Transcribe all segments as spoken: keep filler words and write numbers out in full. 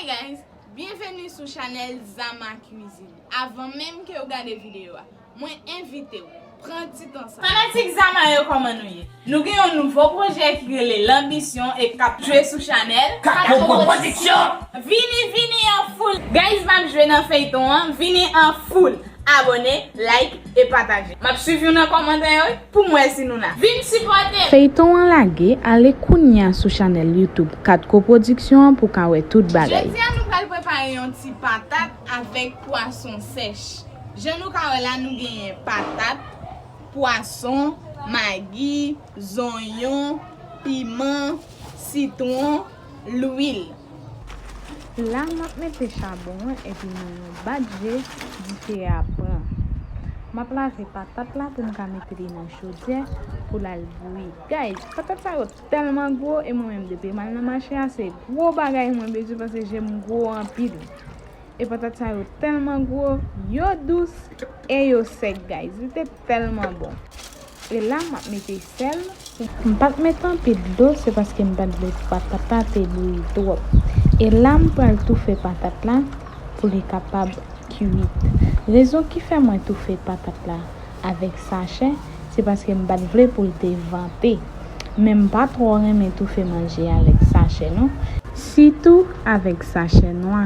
Guys, byenveni sou chanèl Zama Cuisine. Avan menm ke w gade videyo a, mwen envite w pran ti tan sa. Fanatik Zama yo, kòman nou ye? Nou gen yon nouvo pwojè ki rele Lanbisyon e k ap jwe sou chanèl Kapo Pwodiksyon. Vini, vini an foul. Guys, m ap jwe nan feyton an, vini an foul. Abòne, like e pataje. M ap swiv nou nan kòmantè yo pou m wè si nou la. Vin sipòte m! Feyton an lage, ale kounya sou chanèl YouTube Katko Pwodiksyon an pou w ka wè tout bagay. Jodi a nou pral prepare yon ti patat avèk pwason sèch. Jan nou ka wè la, nou genyen patat, pwason, magi, zonyon, piman, sitwon, lwil. La, m ap mete chabon an epi nan yon bat je, dife a pran. M ap lave patat la pou m ka mete li nan chodyè pou l al bouyi. Guys, patat sa yo tèlman gwo e mwen menm depi m al nan mache a, se gwo bagay mwen bezwen paske je m gwo anpil. E patat sa yo tèlman gwo, yo dous e yo sèk, guys. Li te tèlman bon. E la, m ap mete sèl. M pa t mete anpil dlo, se paske m pa t vle patat la te bouyi twòp. E la, m pral toufe patat la pou li kapab kuit. Rezon ki fè mwen toufe patat la avèk sachè, se paske m pa t vle pou l te vante. Men m pa twò renmen toufe manje avèk sachè non. Sitou avèk sachè nwa.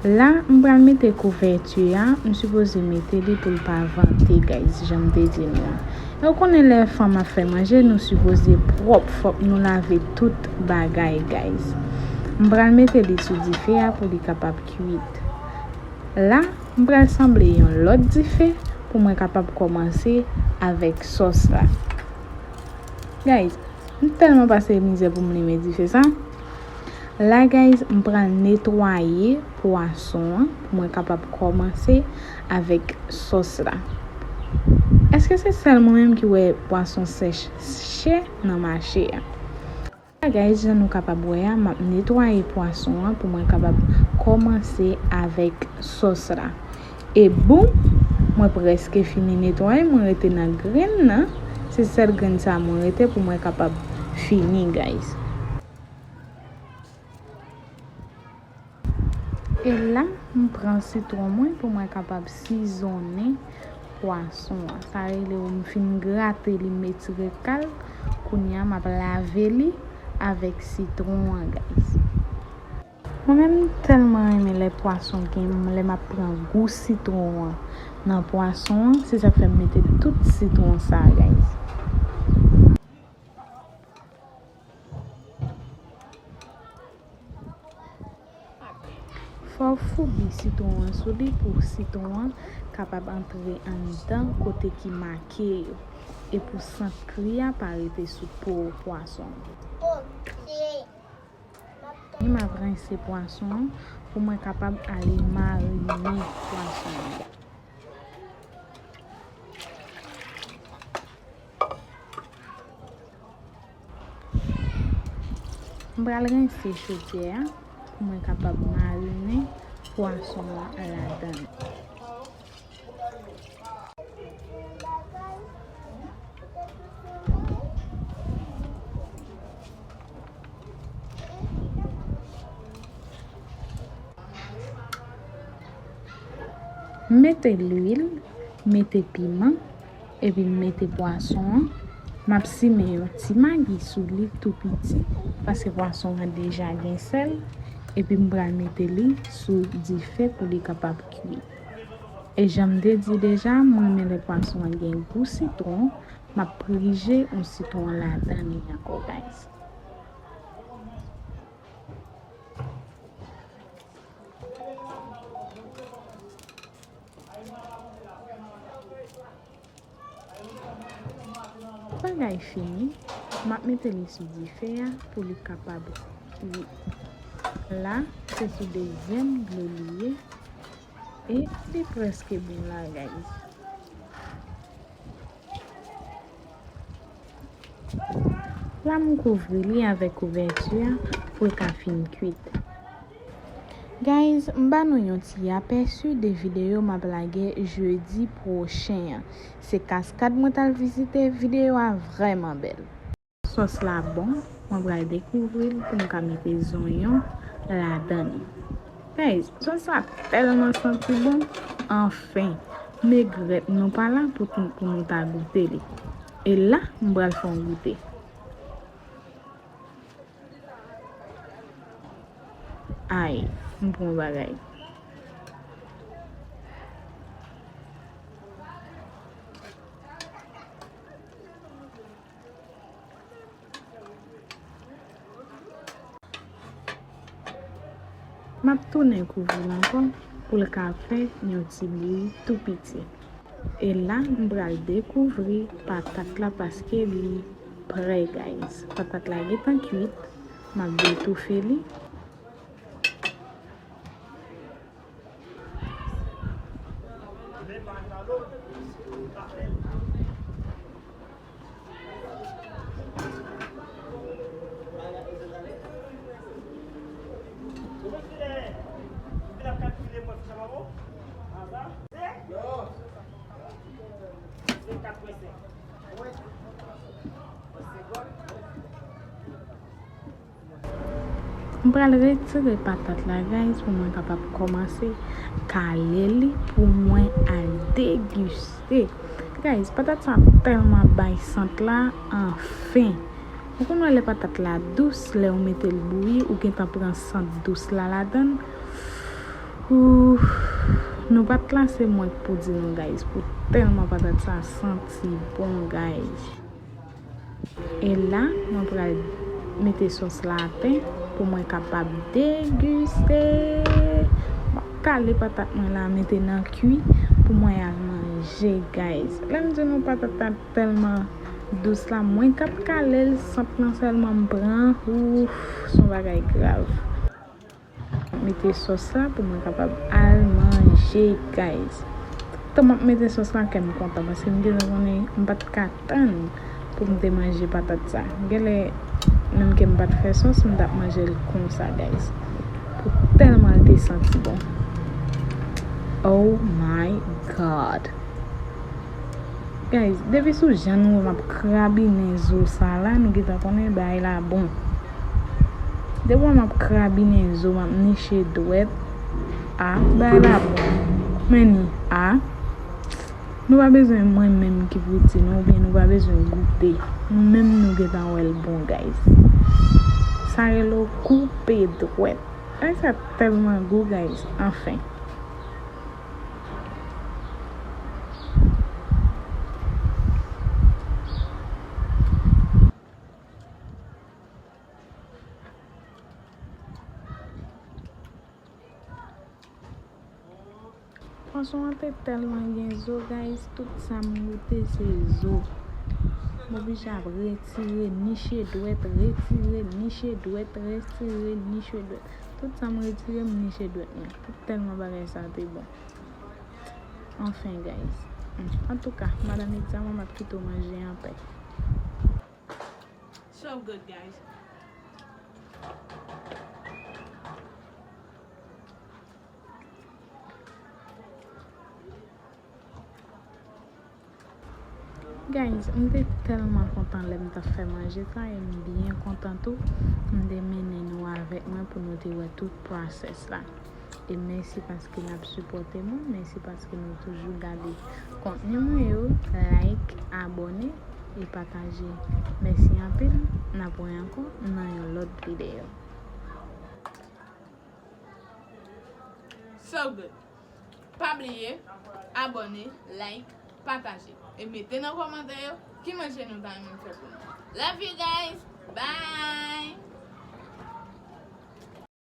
La, m pral mete kouvèti a, m sipoze mete li pou l pa vante, guys, jan m te di nou an. E w konnen lè fanm ap fè manje, nou sipoze pwòp, fòk nou lave tout bagay, guys. M pral mete li sou dife a pou li kapab kuit. La, m pral sanble yon lòt dife pou mwen kapab kòmanse avèk sòs la. Guys, m tèlman pase mizè pou m limen dife sa. La, guys, m pral netwaye pwason an pou mwen kapab kòmanse avèk sòs la. Èske se sèl mwen menm ki wè pwason sèch chè nan mache a? Guys, jan nou kapab wè a, m ap netwaye pwason an pou mwen kapab kòmanse avèk sòs la. E boum, mwen prèske fini netwaye, mwen rete nan grenn nan. Se sèl grenn sa mwen rete pou mwen kapab fini, guys. E la, m pran sitwon mwen pou mwen kapab sizonnen pwason an. Sa rele w m fin grate li, m etire kal. Kounye a, m ap lave li avèk sitwon an, guys. Mwen menm, m tèlman renmen lè pwason gen, lè m ap pran gou sitwon an nan pwason an. Se sa k fè m mete tout sitwon sa, guys. Fò w foubi sitwon an sou li pou sitwon an kapab antre anndan kote ki make yo, e pou sant kri a pa rete sou po pwason an. M ap rense pwason an pou mwen kapab ale marinen pwason an. M pral rense chodyè a pou mwen kapab marinen pwason an ladan l. M mete lwil, m mete piman, epi m mete pwason an. M ap simen yon ti magi sou li tou piti, paske pwason an deja gen sèl, epi m pral mete li sou dife pou li kapab kuit. E jan m te di deja, m renmen lè pwason an gen gou sitwon, m ap prije yon sitwon ladan li ankò, guys. Bagay fini, m ap mete li sou dife a pou li kapab kuit. La, se sou dezyèm dlo li ye. E li prèske bon la, guys. La, m kouvri li avèk kouvèti a pou l ka fin kuit. Guys, m ba nou yon ti apèsi de videyo m ap lage jedi pwochen an. Se Kaskad mwen t al vizite, videyo a vrèman bèl. Sòs la bon, mwen pral dekouvri l pou m ka mete zonyon ladan li. Guys, sòs la tèlman santi bon. Anfen, megrèt nou pa la pou, pou nou ta goute li. E la, m pral fè yon goute. Ay, m pran yon bagay. M ap tounen kouvri l ankò pou l ka fè yon ti bouyi tou piti. E la, m pral dekouvri patat la paske li prè, guys. Patat la gentan kuit, m ap detoufe li. M pral retire patat la, guys, pou mwen kapab kòmanse kale li pou mwen al degiste. Guys, patat sa tèlman bay sant la, anfen. Ou konn wè lè patat la dous, lè ou mete l bouyi, ou gentan pran sant dous la ladan l. Ouh, nou pa t la, se mwen k pou di nou, guys, pou tèlman patat sa santi bon, guys. E la, mwen pral mete sòs la atè pou mwen kapab degiste. M ap kale patat mwen la, mete nan kui pou mwen al manje, guys. Lè m di nou patat la tèlman dous la, mwen k ap kale l, sant lan sèlman m pran. Ouf, se yon bagay grav. Mete sòs la pou mwen kapab al manje, guys. Tan m ap mete sòs la, kè m kontan, paske m gentan konnen m pa t ka tann pou m te manje patat sa. Genlè, menm ke m pa t fè sòs, m t ap manje l konsa, guys. Pou tèlman l te santi bon. Oh my God. Guys, depi sou jan nou wè m ap krabinen zo sa la, nou gentan konnen bagay la bon. Depi w wè m ap krabinen zo, m ap niche dwèt, a, bagay la bon. Men ni, a, nou pa bezwen mwen menm ki pou di nou, oubyen nou pa bezwen goute. Nou menm nou gentan wè l bon, guys. Sa rele w koupe dwèt. Bagay sa tèlman gou, guys. Anfen. Pwason an te tèlman gen zo, guys, tout sa m goute se zo. M oblije ap retire, niche dwèt, retire, niche dwèt, retire, niche dwèt. Tout sa m retire, m niche dwèt mwen. Pou tèlman bagay sa te bon. Anfen, guys. Antouka, madanm egzamwen, m ap kite w manje anpè. So good, guys. Guys, m te tèlman kontan lè m t ap fè manje sa, e m byen kontan tou m te mennen nou avèk mwen pou nou te wè tout process la. E mèsi paske n ap sipòte mwen, mèsi paske nou toujou gade kontni mwen yo, like, abòne e pataje. Mèsi anpil, n ap wè ankò nan yon lòt videyo. So good. Pa bliye abòne, like, pataje. E mete nan kòmantè yo ki manje nou ta renmen fè pou nou. Love you guys. Bye.